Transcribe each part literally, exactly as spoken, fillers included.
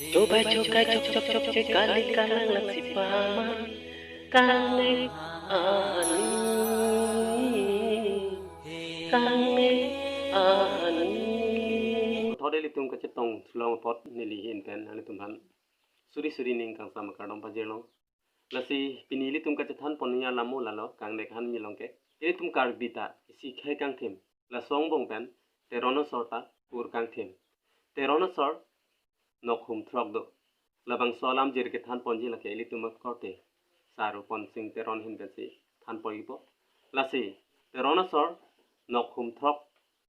Chobai chokai chok chok chok che kali kalang lang si paman. Kangnek ani, kangnek ani. Thode ilitum kachetong sulong apot neli ahin pen nanglitum aphan suri suri ning kangsam akardom pajirlong. Lasi pini ilitum kachethan pon alam mo lalo kangnek ahan milong ke. Ilitum Karbi ta isi khei kangthim. Laso angbong pen Teron asor ta kur kangthim. Teron asor nok hum throk do. Labangso alam jir kethan ponji lake ilitum akorte Sar Rupon Sing Teron ahin pensi than pon-ikpo. Lasi Teron asor nok hum throk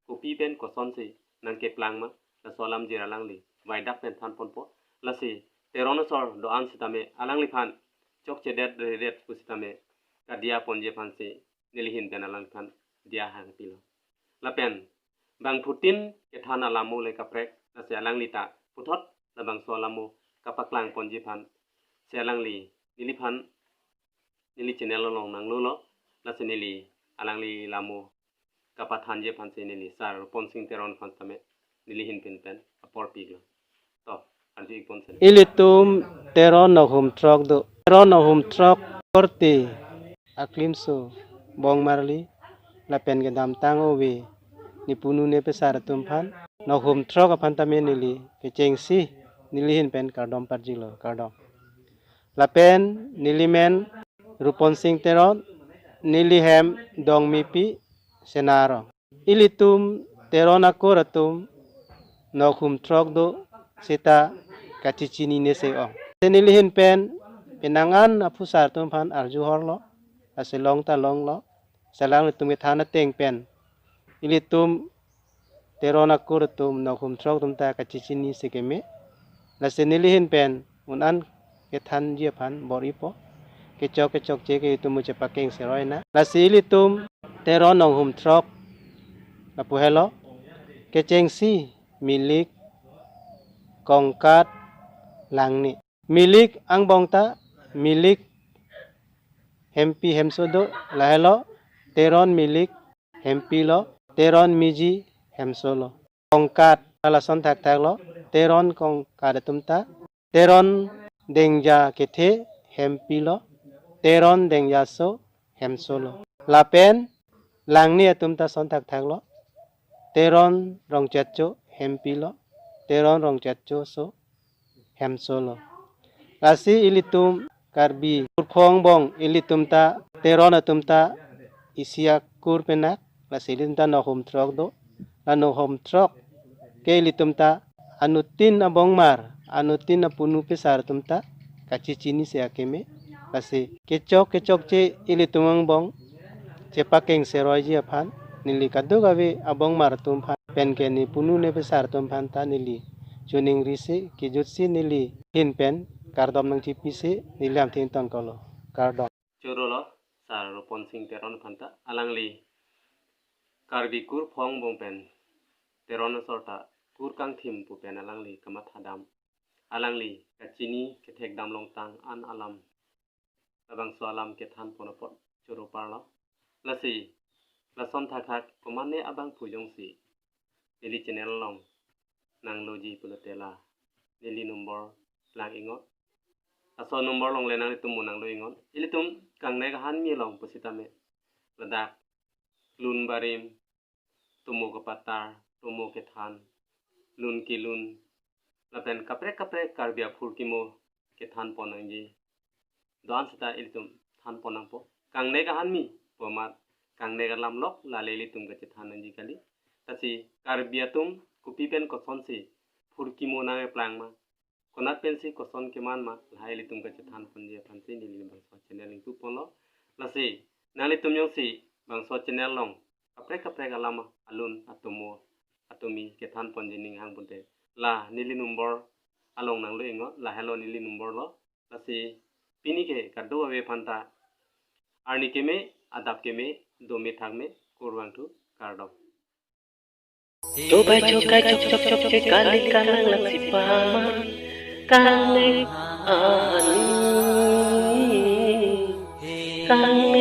kopi pen kosonsi nangkeplang ma, laso alam jir alangli vaidak pen than ponpo. Lasi Teron asor do-an sitame alangliphan chokchedet redet pusitame kadiya ponji aphansi neli ahin pen alangliphan diya hangpilo. Lapen bangphutin kethan alam mo le kaprek, lasi alangli ta puthot labangso alam mo kapaklang ponji aphan si alangli neliphan neli channel along nanglulo, lasi neli alangli alam mo kapathanji aphansi neli Sar Rupon Sing Teron aphan tame neli ahin pen pen apor piklo. To, arju-ik ponsi. Ilitum Teron nok hum throk do. Teron nok hum throk korte aklimso bong marli lapen kedamtang ove nepunu nepesar atum aphan nok hum throk aphan tame neli kechengsi neli ahin pen kardom parjilo, kardom. Lapen neli men Rupon Sing Teron, neli hem Dongmipi Senarong. Ilitum Teron akur atum nok hum throk do seta kachechinine se ong. Te neli ahin pen penang an aphusar atum aphan arjuhorlo, lasi long ta longlo. Selang ilitum kethan ateng pen ilitum Teron akur atum nok hum throk atum ta kachechini si keme. Lasi neli ahin pen un an kethanji aphan bor-ipo. Kechok kechokche ke itum muche pakeng seroi na. Lasi ilitum Teron nok hum throk lapu helo. Kechengsi, Milik, Kongkat, Langne. Milik angbong ta Milik Hempi Hemso do, lahelo Teron Milik Hempi lo, Teron Miji Hemso lo. Kongkat ta lason thakthak lo, Teron Kongkat atum ta Teron Dengja Kethe Hempi lo, Teron Dengjaso Hemso lo. Lapen Langne atum ta son thakthak lo, Teron Rongchetcho Hempi lo, Teron Rongchetchoso Hemso lo. Lasi ilitum Karbi kurphong angbong ilitum ta Teron atum ta isi akur penak, lasi ilitum ta nok hum throk do. La nok hum throk ke ilitum ta anuttin abongmar, anuttin apunu pesar atum ta kachechini se akeme. Lasi kechok kechokche ilitum angbong chepakeng seroiji aphan neli kadokave abongmar atum aphan penke nepunu nepesar atum aphan ta neli choningri se, kejutsi neli ahin pen kardom nangchipisi neli lamthe ingtonkoklo. Kardom. Chorolo Sar Rupon Sing Teron aphan ta, alangli Karbi kurphong angbong pen Teron asor ta kur kangthim pu pen alangli kamathadam, alangli kachini kethekdam longtang an alam, labangso alam kethan pon apot choro parlo. Lasi lason thakthak komatne abangphu jongsi neli channel along nangloji pulote la neli number lang-iknon. Laso number along le nanglitum mo nanglo-iknon. Ilitum kangnek ahan milong pusitame ladak lun barim, tomo kapatar, tomo kethan, lun kelun, lapen kaprek kaprek Karbi aphurkimo kethan pon nangji do-an seta ilitum than pon nangpo. Kangnek ahan mi pu amat kangnek alam lok lale ilitum kachethan nangji kali. Lasi Karbi atum kopi pen kosonsi phurkimo nangkeplang ma, konat pensi koson keman ma, lahai ilitum kachethan ponji aphansi neli bangso channel ingpu ponlo. Lasi nanglitum jongsi bangso channel along kaprek kaprek alam, alun, atomo, atomi kethan ponji ning hang pute la neli number along nanglo-iknon, lahelo neli number lo. Lasi pini ke kadokave aphan ta arni keme, adap keme, dome thakme, kurvangthu, kardom. Chobai chokai chok chok chok che kali kalang lang si paman. Kangnek ani, kangnek